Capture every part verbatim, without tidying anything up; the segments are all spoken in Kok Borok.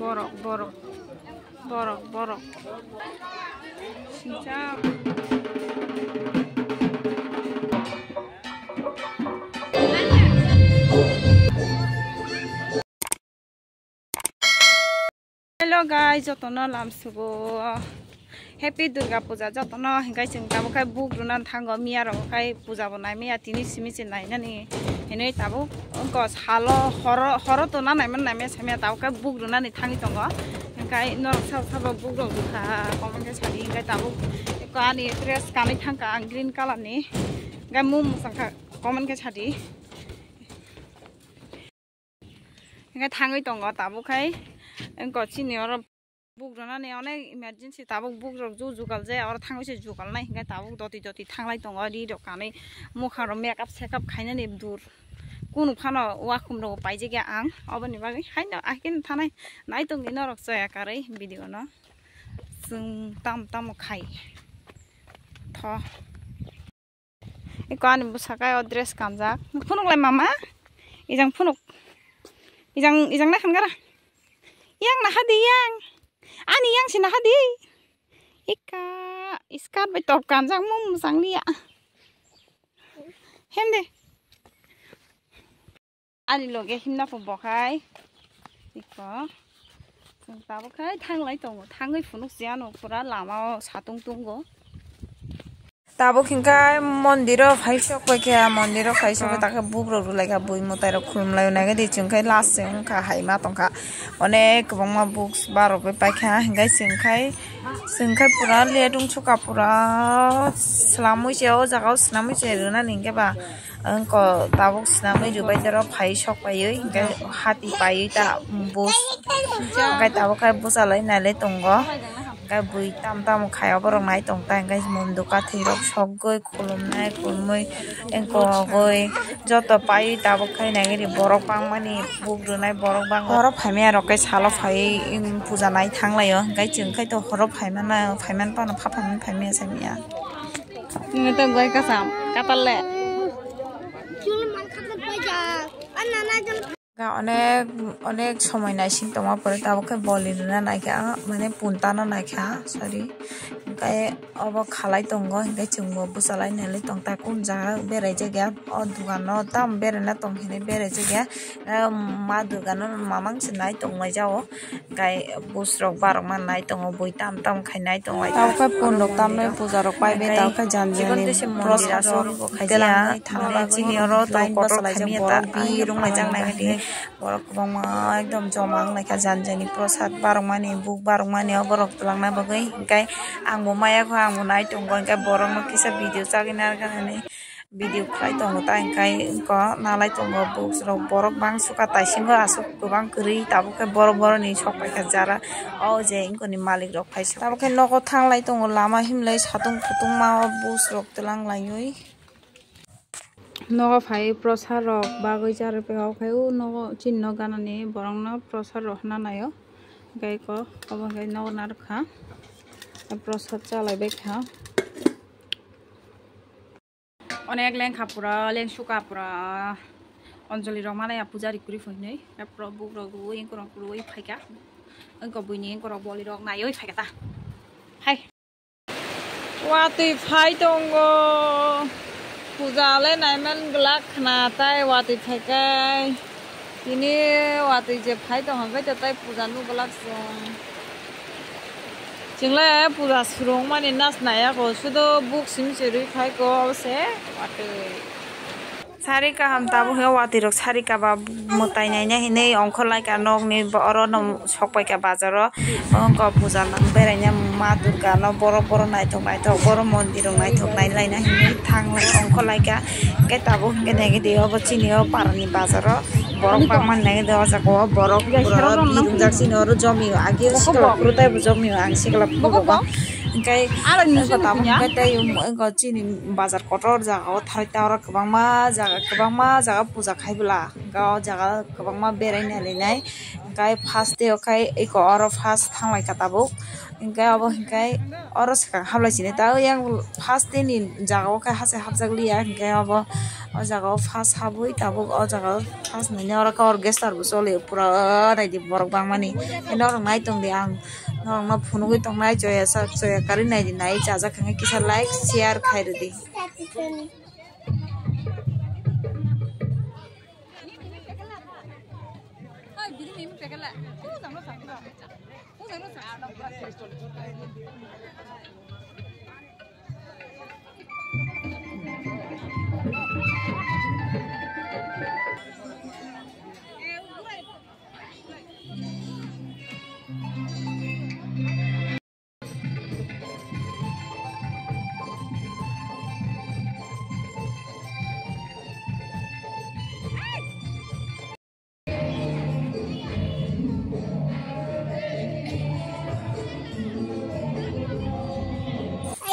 Borok, borok, borok, borok. Sincha. Hello guys, jotono lamsugo. Happy Durga Puja jotono, hinkhai chwng tabuk khai buk rwna thango, miya rok khai puja bo nai maya, tini simi se nainani hinwi tabuk wngkha salo horo, horo to na naiman naimaya samya tabuk khai buk rwnani thangwi tongo. Hinkhai norok sabo sabo buk rok rwkha, comment khe sadi, hinkhai tabuk eko ani dress kanwi thangkha ang green color ni, hinkhai mung mwsang kha, comment khe sadi. Hinkhai thangwi tongo tabuk khai, wngkha chini oro. Buk rwnani onek emergency, tabuk buk rok ju jugal je, oro thangwi se jugal nai, hinkhai tabuk doti doti thanglai tongo, ri rok kanwi, mokha rok makeup sekap khainani dur. Kunu phano wakhum rok paijak ya ang, oboni bagwi haino akheno thanai nai tongdi norok choya karwi video no. Chwng tam tamo khai tho. Eko ani bwsakhe o dress kanjak. Phunuk lai mama. Ijang phunuk. Ijang, ijang na khan gara. Yang naha di yang. Ani yang si naha di. Ika skirt bai top kanjak mum sang liya. Hem de. Ani loge himna pho bo khai. Iko. Chwng tabuk khai thanglai tongo. Thangwi phunuk si ano pura lama o satung tungo. Tabuk hinkhai mondiro phai sok pai khe, mondiro phai sok pai takhe buk rok rwlai kha, bui mwtai rok khulum lai nai di, chwng khai last se wngkha hai ma tongkha. Onek kwbangma books barok bai paikha, hinkhai chwng khai, chwng khai pura late wngsuka pura swnamwi se o jaga o swnamwi se rwnani hinkhe ba. Wngkha tabuk swnamwi rwbaidoro phai sok paiwi, hinkhe hati paiwi ta bus. Hinkhe tabuk khe bwchalai nailai tongo. Hinkhe bui tam tamo khai oborok nai tongta, hinkhe munduka thwirok sogwi khulumnai khulumwi wngkogwi joto paiwi tabuk khai naigwi borok bangmani buk rwnai borok bangma. Oro phaimaya rok khe salo phaiwi puja nai thanglaio, hinkhe chwng khai to horo phaimana, phaiman phano pha phaimani phaimaya saimaya. Nini tong bai kasam, katal le. Ga onek, onek somoi naising tongma pore tabuk khe boli rwna naikha, mane punta no naikha, sorry. Hinkhe obo khalai tongo, hinkhe chwngbo bwchalai nailai tongta, kun jaga berai jakya, o dogano tamo beraina tong hinwi berai jakya, ma dogano mamang se nai tongmai jao. Gai bus rok barok ma nai tongo, bui tam tam khai nai tongo. Tabuk khe pun rok tamnai puja rok pai bai, tabuk khe jan jani prosad rok telang nai thangwi chini oro tok kotor khaimya ta birung lai jak nai di. Borok kwbangma ekdom joma wng lai kha jan jani prosad barok mani, buk barok mani o borok twlang na bagwi. Hinkhe ang bo maya kho, ang bo nai tongo, hinkhe borok no kisa video chagwi narwkha hinwi. Video khlai tongo ta, hinkhe wngkha nalai tongo books rok, borok bangsuka taisingo aswk kwbang kwrwi, tabuk khe borok borok ni sok paikha jara o je wngkha ni malik rok phaisuk. Tabuk khe nogo thanglai tongo, lama himlai satung kutung ma o books rok twlang laiwi. Nogo phai prosad rok bagwi charwi paikha, o khe o nogo chini nok ganani borok no prosad rok hwnna naio, hinkhe eko obo hinkhe nogo narwkha prosad chalai baikha. Onek lengkha pura, lengsuka pura. Anjali rok manaya pujari kwrwi phainai. Pura buk rok rwui, engkor rok rwui phaikha. Engkor buini engkor rok boli rok naiwi phaikha ta. Hai. Watwi phai tongo. Puja le naiman glak khna tai watwi phaikai. Tini watwi je phai tong hwnkhe tei puja nukglak chwng. Chwngle puja swrwngmani nas naiya ko, sudo buk simi se rwi phai ko se watwi. Sari kaham tabuk he watwi rok sari kaba mwtai naina hinwi ongkhor lai ka nokni oro no sok pai ka bazar o. Ongko puja nang beraina ma Durga no borok borok naithok naithok borok mondir rok naithok nai laina hinwi thang lai ongkhor lai ka. Hingke tabuk hingke naigidi obo chini o parani bazaro borok bangmani naigidi o jaga o borok birung jak chini oro jomio agi sikla phuru taibo jomio ang sikla phuru bo hingke tabuk hingke tei chini bazar kotor jaga o tharwi ta oro kwbangma jaga kwbangma jaga puja khai bwla. O jaga kwbangma beraina rinai, hwnkhe first day o khai eko oro first thanglai kha tabuk, hwnkhe abo hwnkhe oro swkang hablai sini ta yang first day ni jaga o khai hachai hapjak liya, hwnkhe abo o jaga o first habwi tabuk o jaga o first naina oro khe orchestra bo choli pura naidi borok bangmani, norok nai tongdi ang norokno phunugwi tongnai choya sak choya karwi naidi nai chajak hwnkhe kisa like share khai rwdi.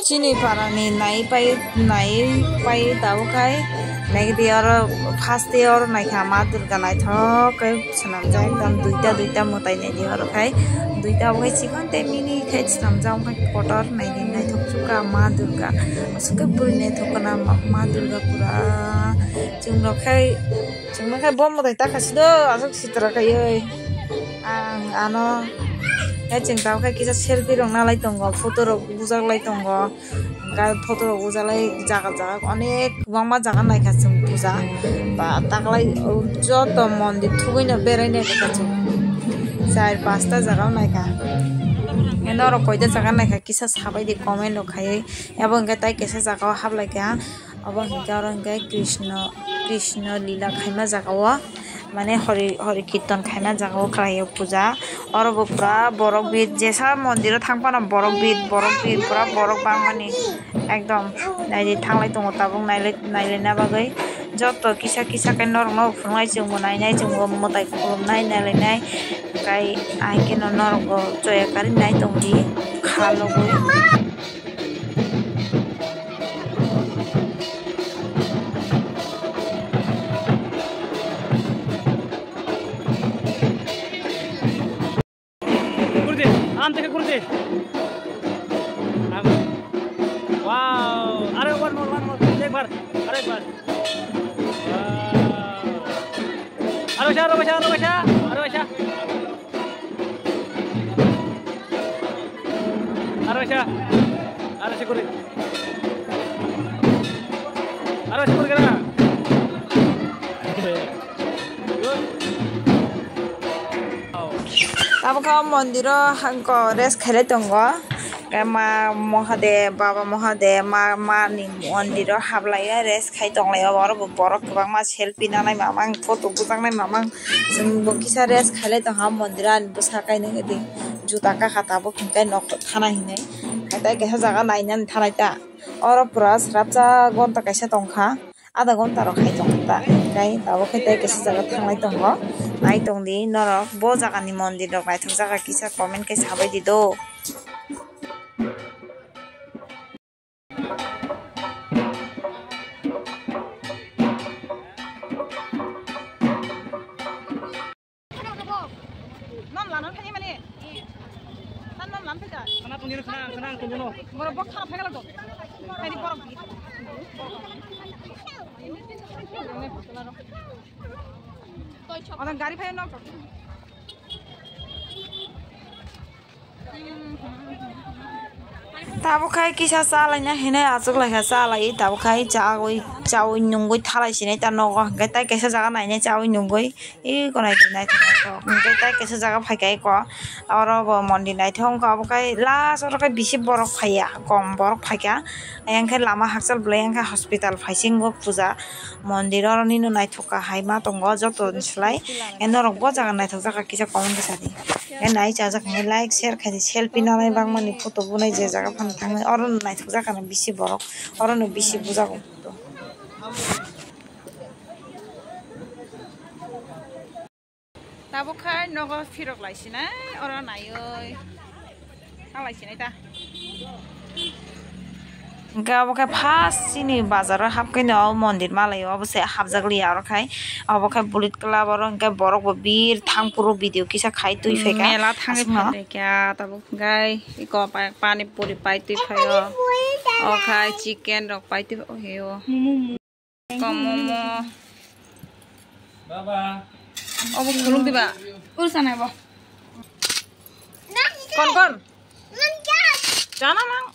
Chini parani nai pai nai pai tabuk khai naidi oro first day oro naikha ma Durga naithok khe swnamjak ekdom duita duita mwtai naidi oro khai duita obo khai chikon tei mini khai swnamjak omo khai kotor naidi naithok sukha ma Durga aswk khe bwrwi naithok khwna ma Durga pura chwng rok khai chwng rok khai bo mwtai ta kha sido aswk sitra khaiwi ang ano khai chwng tabuk khai kisa selfie rok nalai tongo photo rok bujak lai tongo. Hwnkhe photo rok ujalai jaga jaga onek kwbangma jaga naikha chwng puja ba taklai joto mondir thugwino berai naikha chwng char pasta jaga naikha. Norok koita jaga naikha kisa sabaidi comment rok khaiwi abo hwnkhe tai kaisa jaga o haplaikha obo hwnkhe oro hwnkhe Krishna Krishna lila khaima jaga o. Mane hori hori kirtan khaina jaga o khlai o puja oro bo pura borok bid jesa mondir o thang phano borok bid borok bid pura borok bangmani ekdom naidi thanglai tongo tabuk nailai nailai na bagwi joto kisa kisa khe norok no phunuknai chwng bo nainai chwng bo mwtai khulumnai nailainai tei ahai kheno norok bo choya karwi nai tongdi kha logwi. Kurdi, am teke kurdi. Wow, are one more, one more, ek bar, are ek bar. Wow. Aro kaisa, aro kaisa, aro kaisa, aro kaisa. Aro kaisa, aro sikuri. Aro sikuri kana. Tabukha mondiro hangko rest khailai tongo. Khe ma Mahadev, Baba Mahadev, ma, mani mondiro hablaiya rest khai tonglaio. Oro bo borok kwbangma selfie nanai mamang, photo bujaknai mamang. Chwng bo kisa rest khailai tongkha mondiro ani bwsa kainwi di juta kakha tabuk hinkai nok thana hinwi. Tei kaisa jaga nainani thanai ta. Oro pura swrapsa gonta kaisa tongkha. Adha gonta rok hai tongkha ta. Hinkai tabuk khe tei kaisa jaga thanglai tongo. Nai tongdi norok bo jagani mondir rok naithok jaga kisa comment khe sabai di do. Nom lana thani mani. Tan nom lam thai ta. Khana tong dino, khana, khana tong dino. Borok bok khana phai gala to. Thani borok. Oda gari phai nok. Tabuk khai kisa chalaina hinwi achuk laikha chalai tabuk khai chawi chawi nungwi thalai sinai ta nogo hwnkhe tai kaisa jaga nainai chawi nungwi eko naidi naithok naithok hwnkhe tai kaisa jaga phaikha eko oro bo mondir naithok wngkha obo khai last oro khai bisi borok phaiya kom borok phaikha ayang khe lama hakchal belai wngkha hospital phaisingo puja. Mondir oro nini naithok kahai ma tongo joto ni slai. Norok bo jaga naithok jaga kisa comment khe sadi. Nai chajak hinwi like share khaidi selfie nanai bangmani photo bunai je jaga phano thangnai oro naithok jaga no bisi borok oro no bisi bujago. Tabuk khai nogo phirok lai sinai oro naioi thanglai sinai ta. Hingke obo khe first chini bazar o hapkhe no o mondir malai o, obo se hapjak liya oro khai. Obo khe bulit club oro hingke borok bo bir thang phuru video kisa khai twi phaikha. Mela thangwi aswkno. Phaikha tabuk hingke iko pa-, pani puri pai twi phaio. O khai chicken rok pai twi o heyo. Momo. Ko momo. Baba. Obo khuluk diba? Ur sana bo. Kon kon? Chana mang.